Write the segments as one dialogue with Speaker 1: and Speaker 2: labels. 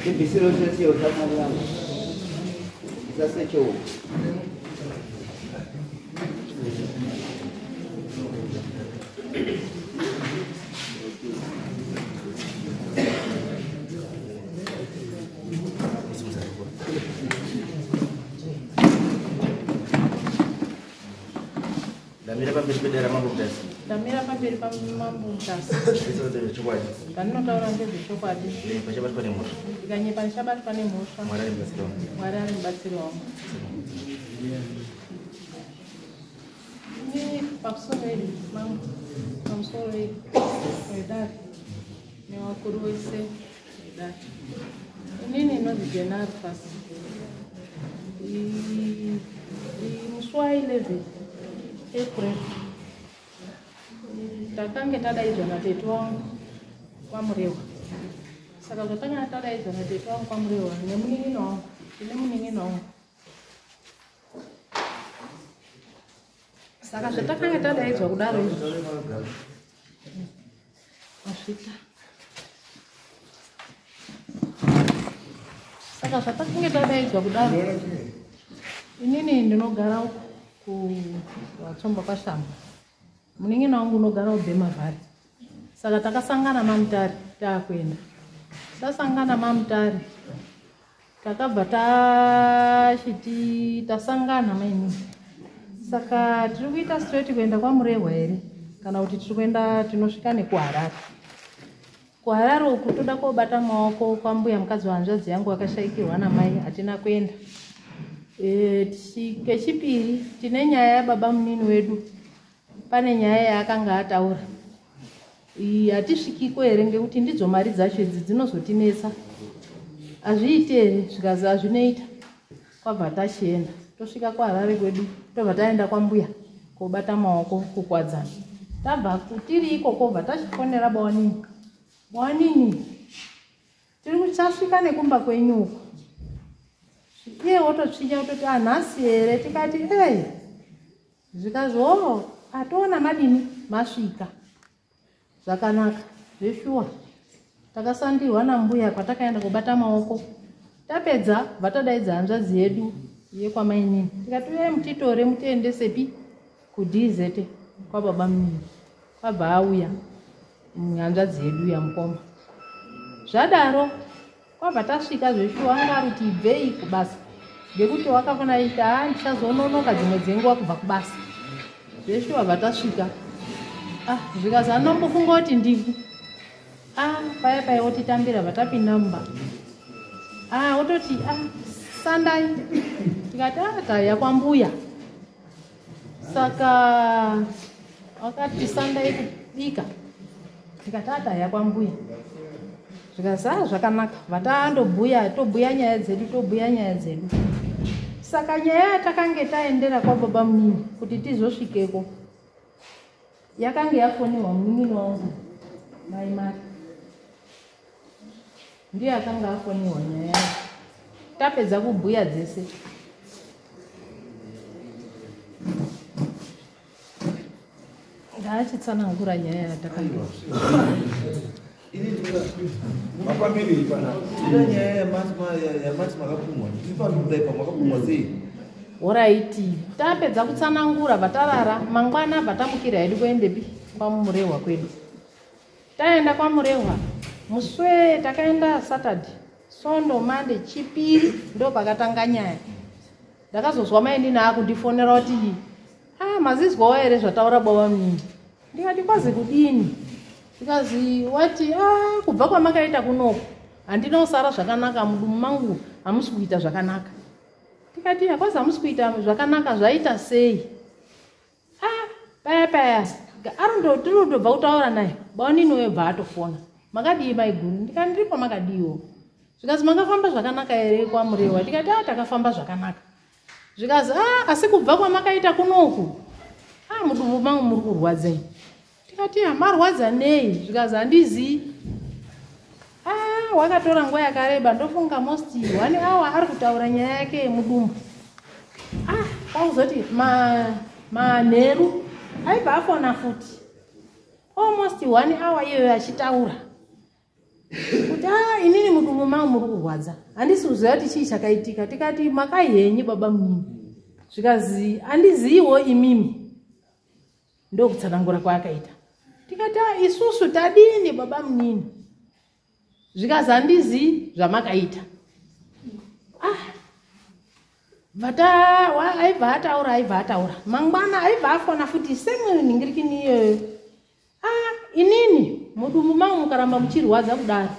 Speaker 1: Ndibvisire chesiyo shamwari yangu. Isasechewo.
Speaker 2: Ndamira pamberi pedare raMambo Mutasa.
Speaker 3: Ndamira pamberi paMambo Mutasa.
Speaker 2: Ndezvechokwadi.
Speaker 3: Zvandinotaura ndezvechokwadi.
Speaker 2: Pachabatwa nemhosva.
Speaker 3: Ndikanyepa ndichabatwa nemhosva.
Speaker 2: Mwari ari mubatsiri wangu.
Speaker 3: Mwari ari mubatsiri wangu. Ini pamusoro iri mambo, pamusoro iri wedare nevakuru vese vedare. Inini inonzi Jena Rufus. Musi wa 11 April takange tadaidzwa natete wangu kwaMurehwa. Saka zvatanga tadaidzwa natete wangu kwaMurehwa nemunin'ina wangu, tine munin'ina wangu. Saka zvatakanga tadaidzwa kudaro izvo masvita. Saka zvatakange tadaidzwa kudaro, inini ndinogara kuVatsomba kwaShamba, munin'ina wangu unogara kuBhemavhari. Saka takasangana maMutare taakuenda. Tasangana maMutare takabva tachiti tasangana mainini. Saka tiri kuita straight kuenda kwaMurehwa here kana kuti tiri kuenda tinosvika nekuHarare? KuHarare uku toda kobata maoko kwambuya mukadzi wahanzvadzi yangu akashaikirwa namai, hatina kuenda. Kechipiri tine nyaya yababa munini wedu, pane nyaya yaakanga ataura. Hatisvikiko here ngekuti ndidzo mari dzacho idzi dzinozotinetsa. Hazviiti here? Zvikazi hazvinoita. Kwabva tachienda tosvika kuHarare kwedu, tobva taenda kwambuya kobata maoko kukwadzana. Tabva tiri ikoko bva tachifonera bawanini. Bawanini, tiri kuchasvika nekumba kwenyu uko. Iye wototsvinya kutoti anhasi here? Tikati ei. Zvikazi oo atoona madini masvika. Zvakanaka zveshuwa. Takasandirwa nambuya kwatakaenda kubata maoko. Tapedza vatadaidza hanzvadzi yedu yekwamainini. Tikati uyai mutitore mutiendesepi kuDZ kwababa munini. Kwabva auya hanzvadzi yedu yamukoma. Zvadaro kwabva tasvika zveshuwa, anga ari kuti ibvei kubasa ngekuti wakafana achiti haa ndichazononoka dzimwe dzenguva kubva kubasa. Zveshuwa bva tasvika, zvikazi anombofunga kuti ndiku paya paya wotitambira bva tapinda mumba. Wototi sandai. Tikati taya kwambuya. Saka wakati sandai kubika. Tikati taya kwambuya. Zvikazi zvakanaka. Vatandobhuya, tobhuya nyaya dzedu, tobhuya nyaya dzedu. Saka nyaya yatakange taendera kwababa munini kuti tizosvikeko yakange yafoniwa munin'ina wangu mai Mari. Ndiye akanga afoniwa nyaya yacho. Tapedza kubhuya dzese. Ngaachitsanangura nyaya yatakange.
Speaker 4: Mapambiri pana. Ina nyaya yamati makapumwa. Ndiri pano kudai pamakapumwa sei?
Speaker 3: Oraiti, tapedza kutsanangura vatarara, mangwana vatamukira hedu kuendepi kwaMurehwa kwedu. Taenda kwaMurehwa, muswe takaenda Saturday, Sondo, Monday, Chipiri ndo pakatanga nyaya. Ndakazozwa mainini akundifonera kuti mazizwawo here zvataura baba munini. Ndikati kwazi kudini? Ndikazi wati kubva kwamakaita kunoku handina kusara zvakanaka, mudumu mangu hamusi kuita zvakanaka. Tikati kwazi hamusi kuita zvakanaka zvaita sei? Paya paya tirikutobva kutaura naye bawanini webva atofona. Makadii maiguru? Ndikati ndiripo makadiiwo. Zvikazi makafamba zvakanaka here kwaMurehwa? Tikati takafamba zvakanaka. Zvikazi asi kubva kwamakaita kunoku mudumu mangu muri kurwadzai. Tikati marwadza nei? Zvikazi handizii. Wakatora nguva yakareba, ndofunga most 1 hour ari kutaura nyaya yake yemudumbu. Kwakuzoti manheru aibva afona futi almost 1 hour iyoyo achitaura kuti inini mudumbu mudumbu mangu muri kurwadza, handisi kuziva kuti chii chakaitika. Tikati makaihenyi baba munini? Zvikazi handiziiwo imimi. Ndokutsanangura kwaakaita. Tikati isusu tadini baba munini? Zvikazi handizii zvamakaita. Aibva ataura mangwana aibva afona futi semwe ningirikini iyoyo. Inini mudumbu mangu mukaramba muchirwadza kudaro,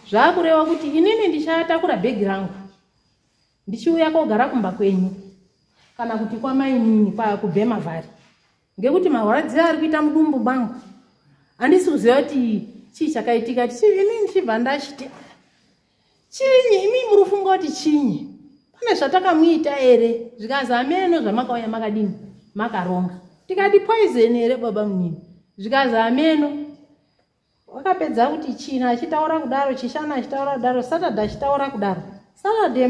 Speaker 3: zvakureva kuti inini ndichatakura bhegi rangu ndichiuya kogara kumba kwenyu kana kuti kwamainini kubhemavhari, ngekuti marwadziro ari kuita mudumbu mangu handisi kuziva kuti chii chakaitika. Inini ndichibva ndachiti chinyi, imi muri kufunga kuti chinyi? Pane zvatakamuita here? Zvikazi ameno zvamakauya makadini makaronga. Tikati poison here baba munini? Zvikazi ameno. Wakapedza kuti china achitaura kudaro, chishana achitaura kudaro, Saturday achitaura kudaro. Saturday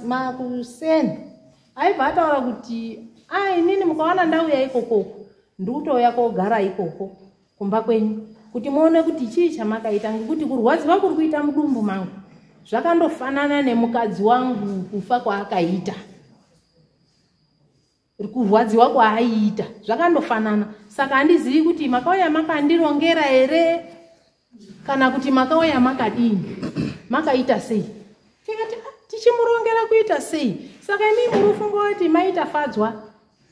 Speaker 3: makuseni aibva ataura kuti inini mukawana ndauya ikokoko ndikutouya kogara ikoko kumba kwenyu kuti muone kuti chii chamakaita, ngekuti kurwadziwa kuri kuita mudumbu mangu zvakandofanana nemukadzi wangu kufa kwaakaita, kurwadziwa kwaaiita zvakandofanana. Saka handizivi kuti makauya makandirongera here kana kuti makauya makadini, makaita sei. Tikati tichimurongera kuita sei? Saka imi muri kufunga kuti maitafadzwa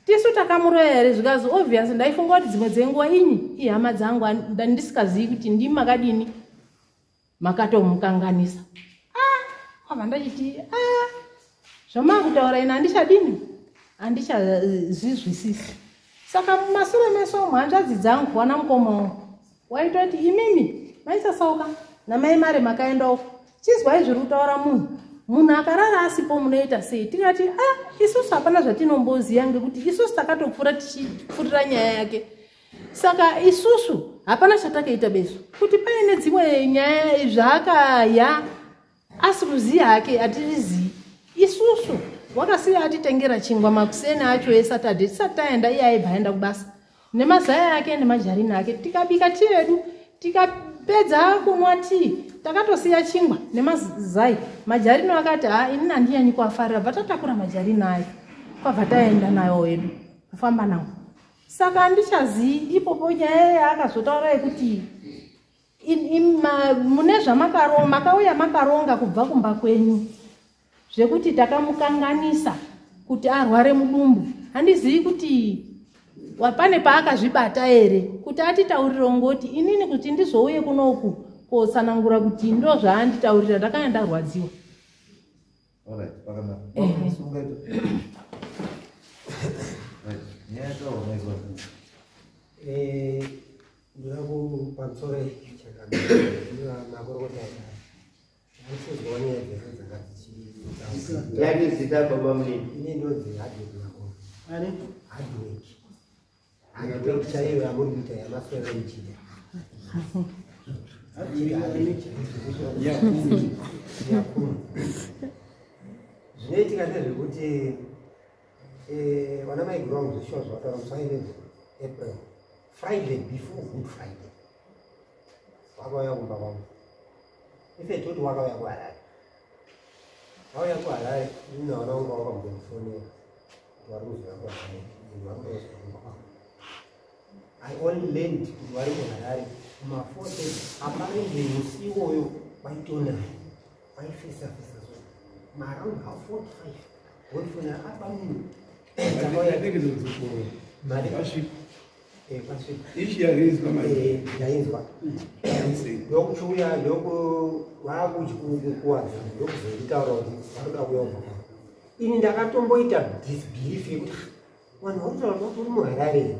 Speaker 3: tisu takamuroya here? Zvikazi obvious ndaifunga kuti dzimwe dzenguva inyi ihama dzangu ndisikazivi kuti ndimi makadini makatomukanganisa. Abva ndachiti zvamakutaura ina handichadini, handichazvizwisisi. Saka mumasure meso hanzvadzi dzangu wana mukoma wangu waitoti imimi maisasauka namai mare makaenda uko, chizwai zviri kutaura munhu. Munhu akarara asipo munoita sei? Tikati isusu hapana zvatinomboziva ngekuti isusu takatopfuura tichipfurira nyaya yake. Saka isusu hapana chatakaita besu kuti paine dzimwe nyaya zvaakaya asi kuziya hake hatizvizii. Isusu wakasiya atitengera chingwa makuseni acho eSaturday tisati taenda, iye aibva aenda kubasa nemazaya ake nemajarini ake. Tikabika tii yedu tikapedza kunwa tii, takatosiya chingwa nemazai. Majarino akati inini handinyanyi kuafarira, bva tatakura majarino ayo kwabva taenda nayo hedu kufamba nawo. Saka handichazii ipopo nyaya yaakazotaura yekuti mune makauya makaronga kubva kumba kwenyu zvekuti takamukanganisa kuti arware mudumbu. Handizivi kuti pane paakazvibata here kuti atitaurire ngoti inini kuti ndizouye kunoku kotsanangura kuti ndo zvaanditaurira, ndakanga ndarwadziwa.
Speaker 5: Ndoda kupamusoro chakanaka makorokota andisizwawo nyaya dzese dzanga dzichitaurwa.
Speaker 1: Yani zita baba munini?
Speaker 5: Ini ndonzi Hardwork Makoro. Ani? Hardwork. Hardwork chaiyo yamuri kuita yamaswera muchiita. Yakuru. Zvinoitika ndezvekuti vana maiguru vangu zveshuwa zvavataura musi wa 11 April, Friday before Good Friday, wakauya kumba kwangu. Ife toti wakauya kuHarare. Vauya kuHarare, ini nawana wangu wakambondifonera kuti vari kuzouya kuHarare, and vari kuda kuzouya kumba kwangu. I only learned kuti vari muHarare kuma 4:30. Apparently musi iwoyo waitonaya, waifesa fesa so maaround half 4 to 5 wondifonera apa munhu mari
Speaker 4: Ichi yainzwa manje.
Speaker 5: Yainzwa. Ndokuchiuya ndokuvakuchikukuwadza ndokuzonditaura kuti varoda kuuya kubva kwangu. Ini ndakatomboita disbelief yekuti vanhu vari kutaura kuti uri muHarare.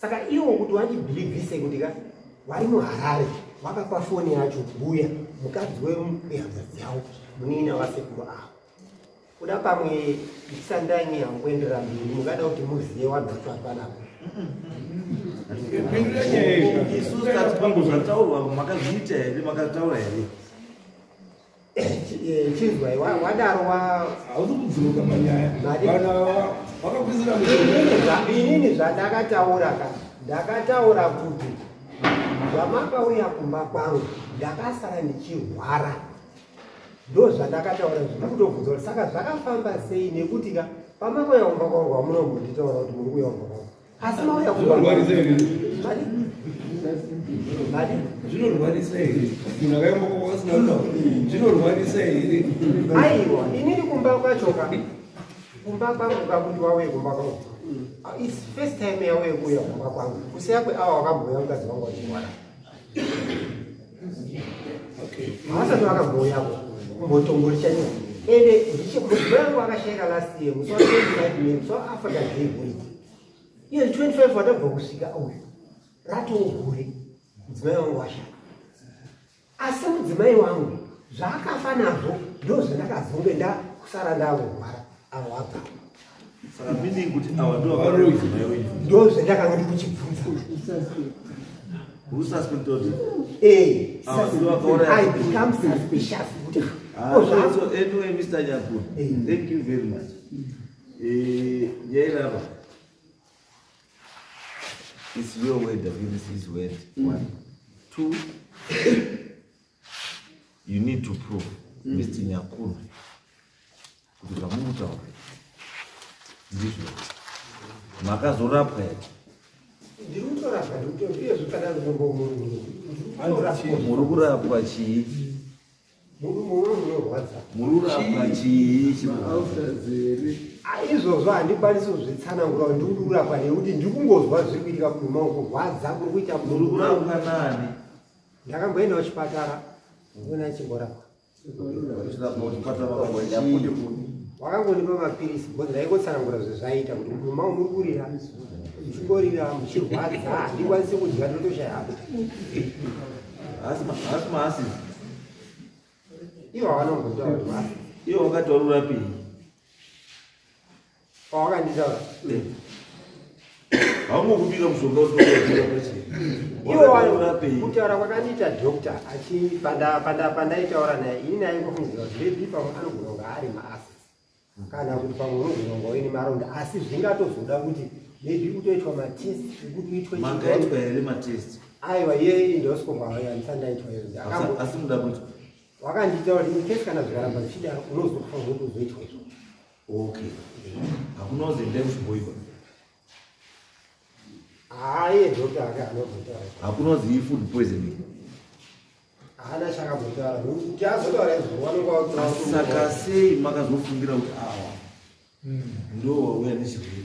Speaker 5: Saka iwo kuti wandibhilivhise kuti ka vari muHarare, wakapa foni yacho mbuya mukadzi wehanzvadzi yavo munin'ina wasekuru avo. Kuda pamwe ndisandanye hangu kuenderera mberi, mungada kuti muzive vanhu vacho vari panapa.
Speaker 4: Isusu tati zvataurwa makazviita here, makataura here?
Speaker 5: Chinzwai wadaro
Speaker 4: hausi kudzoka panyaya. Vanhu vakakwizira
Speaker 5: inini zvandakataura ka, ndakataura kuti Zvamakauya kumba kwangu ndakasara ndichirwara, ndo zvandakataura. Zviri kutobvunza kuti saka zvakafamba sei, nekuti ka pamakauya kumba kwangu hamunombonditaura kuti muri kuuya kumba kwangu, asi mauya kumba
Speaker 4: Zvinorwarisa here?
Speaker 5: Madi? Madi?
Speaker 4: Zvinorwarisa here? Munhu akaimba kwakasina kutaura, zvinorwarisa here?
Speaker 5: Aiwa, inini kumba kwachoka, kumba kwangu kakuti wauye kumba kwangu, it's first time yauye kuuya kumba kwangu. Kusiya kweawa wakambouya mukadzi wangu achirwara, havasati vakambouyako kumbotongorishanyiwa. Ende mudzimai wangu akashayika last year musi wa 25 May, musi waAfrica Day holiday. Iye 25 watabva kusvika uyu, ratoo gore mudzimai wangu washaya. Asi mudzimai wangu zvaakafa nazvo ndo zvandakazonge ndakusara ndakurwara avo wabva.
Speaker 4: Saka meaning kuti awa ndo vakauraya mudzimai wenyu?
Speaker 5: Ndo zvandakanga ndikuchibvunza.
Speaker 4: Uri suspect kuti Ava ndo vakauraya?
Speaker 5: I become suspicious kuti
Speaker 4: Ah,
Speaker 5: ko
Speaker 4: so anyway, Mr. Nyakun, thank you very much. Nyairava, it's your word against his word. One. Two, you need to prove, Mr. Nyakun, kuti zvamurikutaura ndizvo. Makazorapwa here?
Speaker 5: Ndiri kutorapwa, ndikutoiyezvo kana
Speaker 4: Muri kurapwa chii?
Speaker 5: Mumwe munorwadza.
Speaker 4: Muri kurapwa chii?
Speaker 5: Ah, izvozvo handikwanisi kuzvitsanangura kuti ndiri kurapwa, nekuti ndiri kungozwa zviri kuitika mudumbu mangu, kurwadza kuri kuita
Speaker 4: Muri
Speaker 5: mudumbu mangu.
Speaker 4: kurapwa nani?
Speaker 5: Ndakamboenda kuchipatara, ndikuona chimborapwa.
Speaker 4: Uchirapwa kuchipatara, vakamboenda chii?
Speaker 5: Wakangonipa mapirisi, because ndaingotsanangura zvezvaita kuti mudumbu mangu muri kurira, muchingorira, muchirwadza, handikwanisi kudya, ndotoshaya appetite.
Speaker 4: Haasi maacids?
Speaker 5: Ivo vanombotaura kuti maacid.
Speaker 4: Iwo wakati wari urapei?
Speaker 5: Pawakanditaura?
Speaker 4: Haungokubika mushonga usina pachii.
Speaker 5: Ivo
Speaker 4: Wakati urapei?
Speaker 5: kutaura kwakandiita doctor achi pandaitaura naye, ini naye ngofungidzira kuti maybe pamwe anogona kunge ari maacids, kana kuti pamwe unogona kunge uine maronda, asi zvingatozoda kuti maybe utoitwa matest ekuti uitwe.
Speaker 4: Makaitwa here matest?
Speaker 5: Aiwa, iye endoscope ayo handisati ndaitwa iyo.
Speaker 4: Asi muda kuitwa?
Speaker 5: Wakandiita kuti in case kana zvikaramba zvichidaro unozofanirwa kuti uzoitwa izvo.
Speaker 4: Okay, hakuna kuzoendai kuchibhoiba?
Speaker 5: Haa, iye doctor ake anozotaura.
Speaker 4: Hakuna kuzi food poisoning?
Speaker 5: Haana chakambotaura, kuti azotaura izvo vanonga vakutora.
Speaker 4: Saka sei makazofungira kuti awa ndo wauya nechirwere?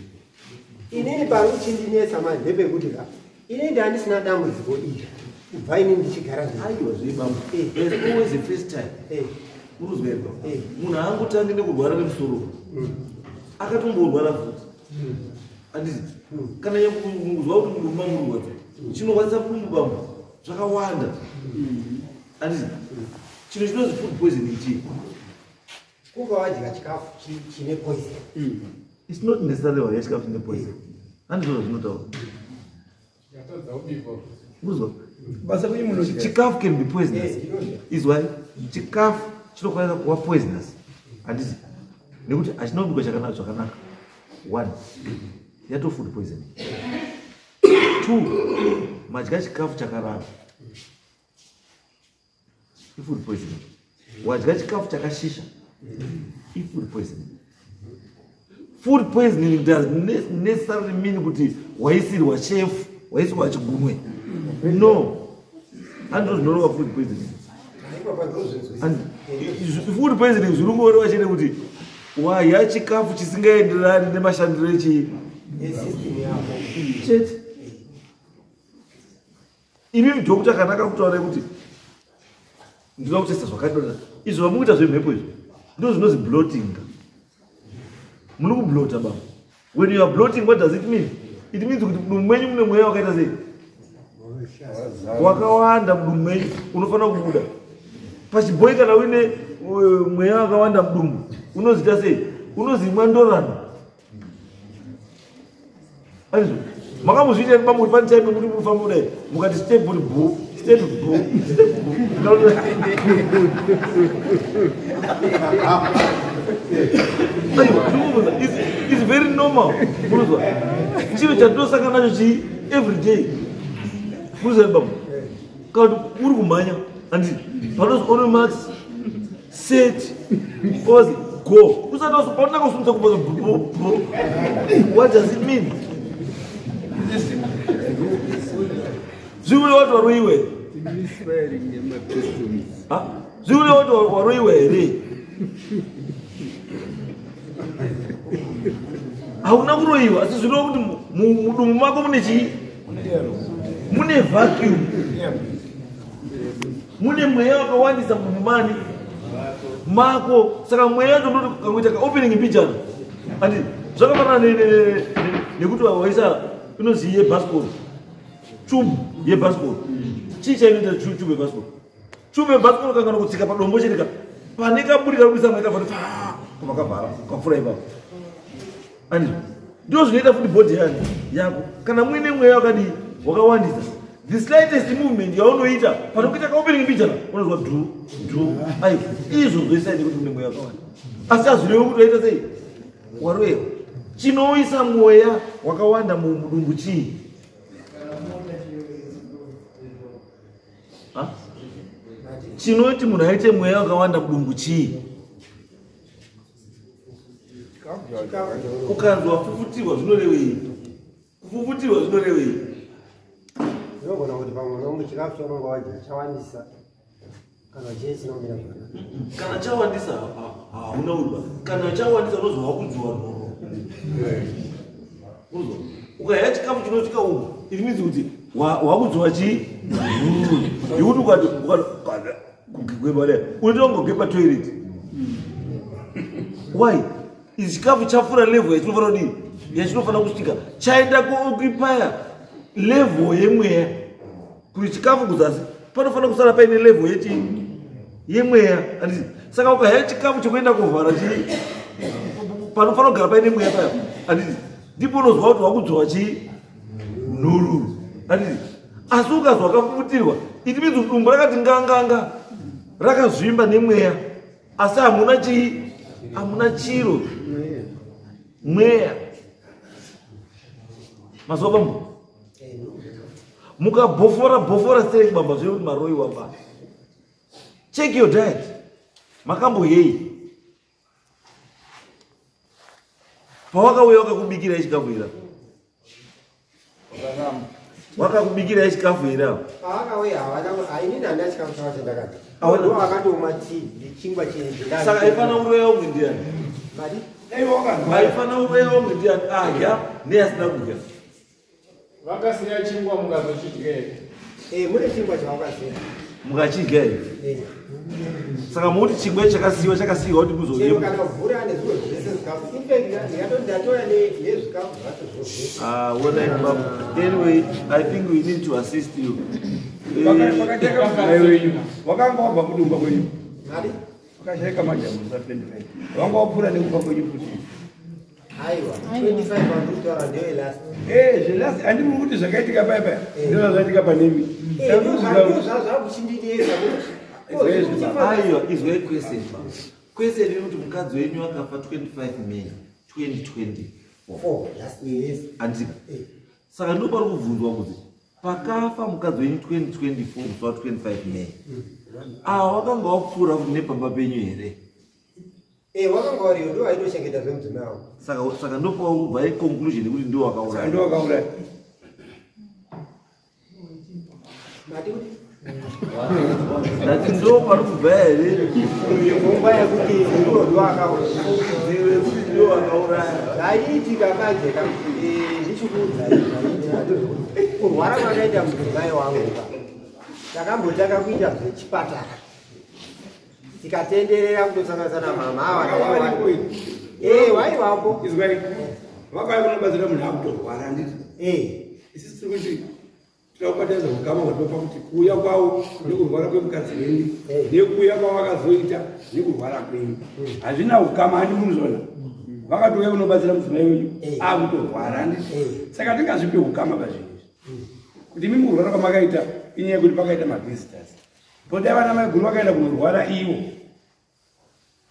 Speaker 5: Inini pari kuchindinetsa manje ndepekuti ka inini ndandisina dambudziko iri kubva inini ndichigara.
Speaker 4: Aiwa, zveibamba, there's always a first time. Urikuzwa here? Munhu haangotangi nekurwara nemusoro, akatomborwara futi, handiti? Kana kuzwa kuti mudumbu murwadza, chinokwanisa kumubamba zvakawanda, handiti? Chinhu chinonzi food poisoning chii?
Speaker 5: Kunga wadya chikafu chine poison.
Speaker 4: It's not necessarily wadya chikafu chine poison, handizvo zvinotaura. Urikuzwa?
Speaker 6: Basa kwenyu munodya.
Speaker 4: Chikafu can be poisonous.
Speaker 5: Ndinodya.
Speaker 4: Izwai, chikafu chinokwanisa kuva poisonous, handiti? Nekuti hachina kubikwa chakanaka zvakanaka. One, yato food poisoning. Two, madya chikafu chakarava, ifood poisoning. Wadya chikafu chakashisha, ifood poisoning. Food poisoning does necessarily mean kuti waisirwa chef, waisirwa chigunwe. No, handizvo zvinoreva food poisoning.
Speaker 5: Aiwa, ndozvinzwisisa.
Speaker 4: And food poisoning zviri kungoreva chete kuti wadya chikafu chisingaenderani nemashandiro echii?
Speaker 5: Nesystem yako.
Speaker 4: Chete. Imi doctor kana akakutaura kuti ndinoda kutesta zvakadona, izvo vamukuita zvemhepo izvo ndo zvinozi bloating. Muri kublota baba. When you are bloating, what does it mean? It means kuti mudumbu menyu mune mweya wakaita sei? Wakawanda mudumbu menyu, unofanira kubuda pachibhoi. Kana uine mweya wakawanda mudumbu, unoziita sei? Unozimwa ndorano. Andizvo makamuzviita pamwe pane time yekuti mufamba kudai, mukati step kuti bu, step bu, step bu. Aiwa, ndikubvunza, it's very normal. Munozwa chinhu chatinosangana nacho chii every day. Munozwa baba? Kana uri kumhanya handiti panozi on max set ozi go usati paunanga kusumudza kumba bro. What does it mean? Zviure wati waroiwe. Zviure wati waroiwe here? Hauna kuroiwa asi zvinoreva kuti mudumbu mako mune chii? Mune vacuum. Mune mweya wakawandisa mudumbu mani mako. Saka mweya wacho ndoti kangoita ka opening mbijana. Handiti zvakafanana nekuti waisa inozi yebhasikoro. Chubhu yebhasikoro. Chii chainoita chubhu yebhasikoro? Chubhu yebhasikoro kangana kutsika padombo chete ka pane kaburi karikubisa mweya kavhara kubva kavhara kapfuura ipapo. Handiti ndizvo zvinoita futi bhodhi yani yako. Kana muine mweya wakadii wakawandisa, the slightest movement yaunoita panokuita kaopening mbijana unozwa dhu dhu. Aiwa, izvo zvoisa nekuti mune mweya wakawanda. Asi hazvirevi kuti waita sei waroyewa. Chinoisa mweya wakawanda mudumbu chii? Chinoti munhu aite mweya wakawanda mudumbu chii? Ukanzwa fufutirwa zvinorevei? Kufufutirwa zvinorevei?
Speaker 5: Unogona kuti pamwe unonge chikafu chaunonga wadya chawandisa kana chii chinomira zvakanaka.
Speaker 4: Kana chawandisa hauna urwa. Kana chawandisa unozwa wakudzwa nhoro. Unozwa ukaya chikafu chinosvika uku, it means kuti wakudzwa chii? Yekuti ukati kugweba dai unotongogepa toilet. Why? Ichi chikafu chapfuura level yachinofanira kudii? Yachinofanira kusvika. Chaenda kuoccupy level yemweya. Kuti chikafu kuzasi panofanira kusara paine level yechi yemweya. Handiti? Saka ukaya chikafu chekuenda kuvhara chii? Panofanira kugara paine mweya paya. Handiti? Ndipo unozwa kuti wakudzwa chii? Nhururu. Handiti? Asi ukazwa wakafufutirwa, it means kuti dumbu rakati nganganga rakazvimba nemweya. Asi hamuna chii? Hamuna chiro. Mweya. Mazuva bambo. Mukabhofora bhofora sei bamba zviri kuti maroiwa ba. Check your diet. Makamboyei? Pawakauya wakakubikira chikafu here? Wakakubikira chikafu here?
Speaker 5: Pawakauya havana inini handina chikafu chavo chandakadya. Ndo akatoma tii nechingwa chenyu.
Speaker 4: Saka aifana kuroya umwe ndiani?
Speaker 5: Mari?
Speaker 4: Aifana kuroya umwe ndiani? Adya neasina kudya.
Speaker 6: Vakasiya chingwa mukazochidya here?
Speaker 5: Mune chingwa chavakasiya.
Speaker 4: Mukachidya here? Saka muti chingwa chakasiyiwa chakasiyiwa kuti muzodye.
Speaker 5: Kana mvura nezvimwe zvese zvikafu. In fact, ndatoya nezvikafu zvacho zvose.
Speaker 4: Well, anyway, I think we need to assist you.
Speaker 7: Wakanga wabva kudumba kwenyu.
Speaker 5: Mari?
Speaker 7: Wakashaika majamusa 25. Wanga wapfuura nekufa kwenyu futi.
Speaker 5: Aiwa, 25 vandikutaura ndewe last.
Speaker 7: Zvelast handiri kuti zvakaitika paya paya. Ndizvo zvaitika panemi.
Speaker 5: Zvakuchindinetsa.
Speaker 4: Aiwa, izwai question. Question iri kuti mukadzi wenyu akafa 25 May 2024.
Speaker 5: Last year, yes.
Speaker 4: Handika. Saka ndipo pari kubvunzwa kuti pakafa mukadzi wenyu 2024 musi wa 25 May. Awa wakanga wapfuura nepamba penyu here?
Speaker 5: Wakanga wariyo ndo aitochengeta zvemudzimai wangu.
Speaker 4: Saka ndopaubva conclusion yekuti ndiwo wakauraya.
Speaker 7: Ndiwo wakauraya.
Speaker 5: Mati kuti
Speaker 4: Ndati ndo pari kubva here?
Speaker 5: pfungwa yekuti ndiwo ndo akauraya.
Speaker 4: Kuti ndiwo wakauraya.
Speaker 5: Zvaiitika manje ka ndichikuudzai zvaiitika ndezvekuti kurwara kwakaita mudzimai wangu ka takambotanga kuita zvechipatara tikatenderera kutosanganisa namama ava waiwapo.
Speaker 7: Izwai, vakauya kunobatsira munhu akutorwara handiti? Isusu tiri kuti tinokubatanidza ukama hwatinopa kuti kuuya kwavo nekurwara kwemukadzi wenyu nekuuya kwavakazoita nekurwara kwenyu hazvina ukama handi munozvona. Vakatouya kunobatsira mudzimai wenyu akutorwara handiti? Saka tingazvipe ukama pazvinhu izvi kuti imi mukurwara kwamakaita inyaya yekuti pakaita mavisitors podai vana maiguru vakaenda kunorwara ivo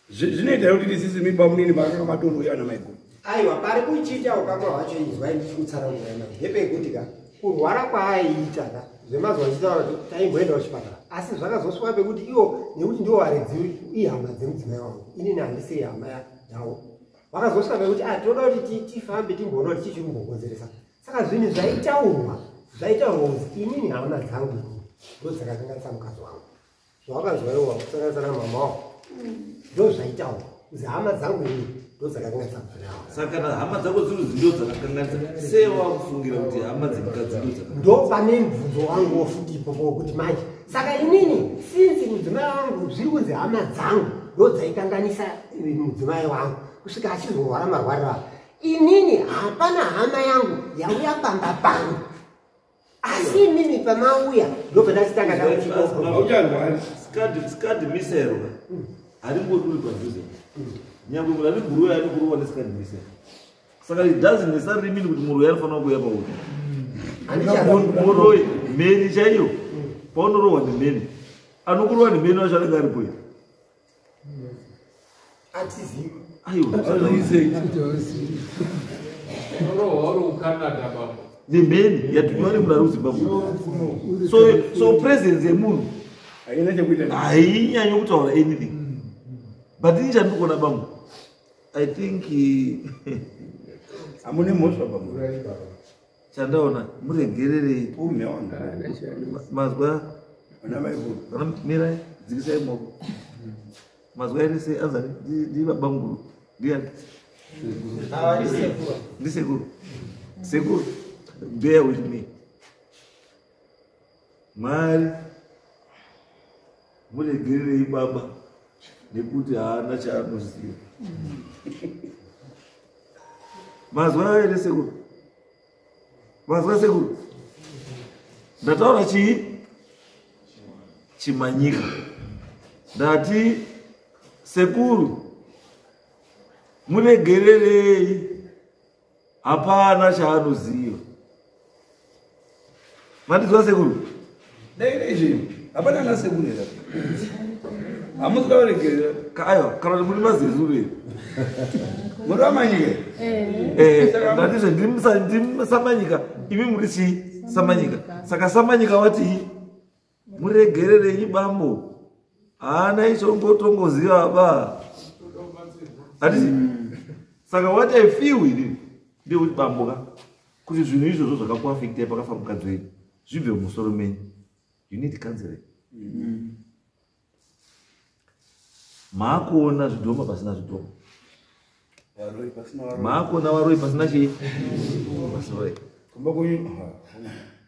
Speaker 7: zvinoita kuti tisisi mimba munini makanga matouya vana maiguru.
Speaker 5: Aiwa, pari kuchiita ukama hwacho izwai ndichikutsanangurai manje ndepekuti ka kurwara kwaaiita ka Zvemazuva achitaura kuti taimboenda kuchipatara, asi zvakazosvika pekuti iwo nekuti ndiwo varidzi ihama dzemudzimai wangu, inini handisi hama yavo. Vakazosvika pekuti ah, tinoda kuti tifambe timboona kuti chii chiri kumbokonzeresa. Saka zvinhu zvaitaurwa zvaitaurwa kunzi inini hama dzangu ndo dzakakanganisa mukadzi wangu. Zvawakazwa iwo kusanganisa namama wako ndo zvaitaurwa kunzi hama dzangu inini ndo dzakakanganisa mukadzi wangu.
Speaker 4: Saka kana hama dzako dziri ndo dzakakanganisa, sei wakufungira kuti hama dzemukadzi ndo dzakakanganisa?
Speaker 5: Ndo pane mubvunzo wangu wofuti ipopo wekuti manje saka inini since mudzimai wangu zviri kunzi hama dzangu ndo dzaikanganisa mudzimai wangu kusvika achizorwara marwariro aya, inini hapana hama yangu yauya pamba pangu, asi inini pamauya ndobva ndachitanga
Speaker 7: Haucharwari.
Speaker 4: Scud missile haringoduri padhuze, nyangwe munhu ari guruwe ari kurohwa nescud missile. Saka it doesn't necessarily mean kuti muroyi anofanira kuuya pauri. Muroyi mheni chaiyo, paunorohwa nemheni, anokurohwa nemheni wacho anenge aripo here?
Speaker 5: Atizivi.
Speaker 4: Aiwa.
Speaker 6: Unorohwa uri kuCanada, baba.
Speaker 4: Nemheni yatumiwa nemunhu ari kuZimbabwe. So presence yemunhu
Speaker 7: haina chekuita,
Speaker 4: hainyanyi kutaura anything. But ini chandiri kuona bamwe, I think
Speaker 7: hamune mhosva pamwe.
Speaker 4: Chandaona, muregererei.
Speaker 7: Ume wanga
Speaker 4: Mazwa
Speaker 7: vana maikuru.
Speaker 4: Vana, mirai, dzikisai maoko. Mazwa ere sei anzani ndi babamukuru ndiani? Ndisekuru. Sekuru, bear with me. Mwari muregererei baba nekuti haana chaanoziva. Mazwa ere sekuru? Mazwa sekuru? Ndataura chii? Chimanyika. Ndati sekuru muregererei, hapana chaanoziva. Mandizwa sekuru?
Speaker 7: Dai hapana ana sekuru here? Hamusi kuvaregerera?
Speaker 4: Aiwa, kana kuti muri mazezuru here?
Speaker 7: Muri vamanyika.
Speaker 4: Ndatizve ndiri samanyika, imi muri chii? Samanyika. Saka samanyika watii muregererei bambo, haana ichongotongoziva ba, hatisi. Saka what I feel ini ndekuti bambo ka, kuti zvinhu izvozvo zvakakuafectai pakafa mukadzi wenyu zvibve mumusoro menyu. You need counseling. Maakuona zvidhoma pasina zvidhoma.
Speaker 7: Varoi pasina varoi.
Speaker 4: Maakuona varoi pasina chii? Pasina varoi.
Speaker 7: Kumba kwenyu.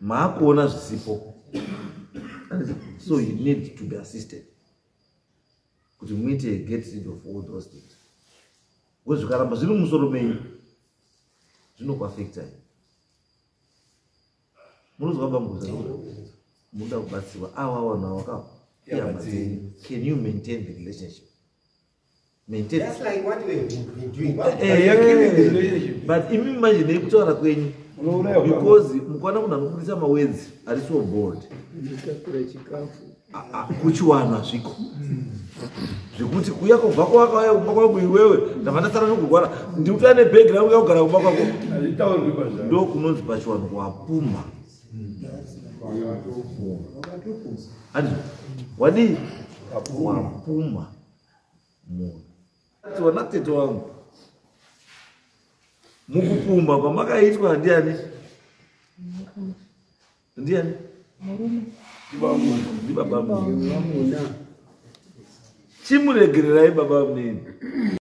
Speaker 4: Maakuona zvisipo. So you need to be assisted kuti muite get rid of all those things, because zvikaramba zviri mumusoro menyu zvinokuafectai. Munozwa bambuza? Munoda kubatsirwa. Ava vanhu ava ka ihama dzenyu. Can you maintain the relationship? Maintain.
Speaker 5: Just like what we have been doing.
Speaker 7: You're killing the relationship.
Speaker 4: But imi manje nekutaura kwenyu,
Speaker 7: Unouraya ukama.
Speaker 4: because mukaona munhu anobudisa mawords ari so bold,
Speaker 1: Nditakura chikafu.
Speaker 4: Kuchiwanhu hazviko zvekuti kuuya kubva kwawakauya kumba kwangu iwewe, ndabva ndasara nokurwara, ndikutoya nebhegi rangu yakugara kumba kwako.
Speaker 7: Hazvitaurwi pazvaro.
Speaker 4: Ndo kunonzi pachiwanhu kwapumha. Handizvo? Wadii? Wapumha munhu. Wana tete wangu, mukupumha kwamakaitwa ndiani? Ndiani? Ndibaba munini.
Speaker 1: Vamuna.
Speaker 4: Chimuregererai baba munini.